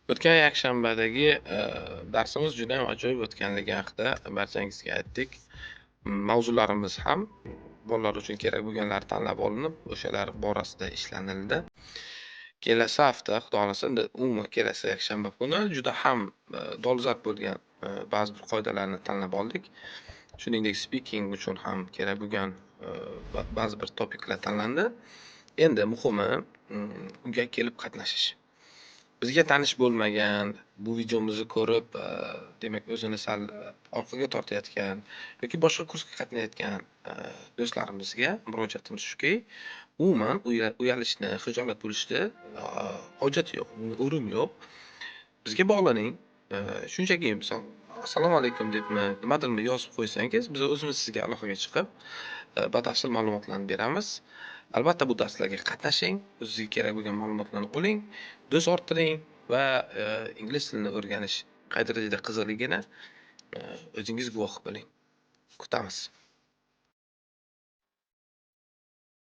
O'tgan yakshanbadagi darsimiz judayam ajoyib o'tganligi haqida barchangizga aytdik. Mavzularimiz ham bolalar uchun kerak bo'lganlari tanlab olinib, o'shalar borasida ishlanildi. Kelasi hafta, Xudo xohlasa, endi umuman kelasi yakshanba kuni juda ham dolzarb bo'lgan ba'zi bir qoidalarni tanlab oldik. Shuningdek, speaking uchun ham kerak bo'lgan ba'zi bir topiklar tanlandi. Endi muhimi unga kelib qatnashish. Bizga tanish bo'lmagan, bu videomizni ko'rib, demak, o'zini sal orqaga tortayotgan yoki boshqa kursga qatnayotgan do'stlarimizga murojaatimiz shuki, umuman uyalishni, xijolat bo'lishni hojati yo'q, o'rin yo'q. Bizga bog'laning. Shunchaki misol "Assalomu alaykum" debmi, nimadirmi yozib qo'ysangiz, biz o'zimiz sizga aloqaga chiqib, batafsil ma'lumotlarni beramiz. Albatta bu darslarga qatnashing, o'zizga kerak bo'lgan ma'lumotlarni oling, do'st orttiring va ingliz tilini o'rganish qay darajada qiziqligini o'zingiz guvoh bo'ling. Kutamiz.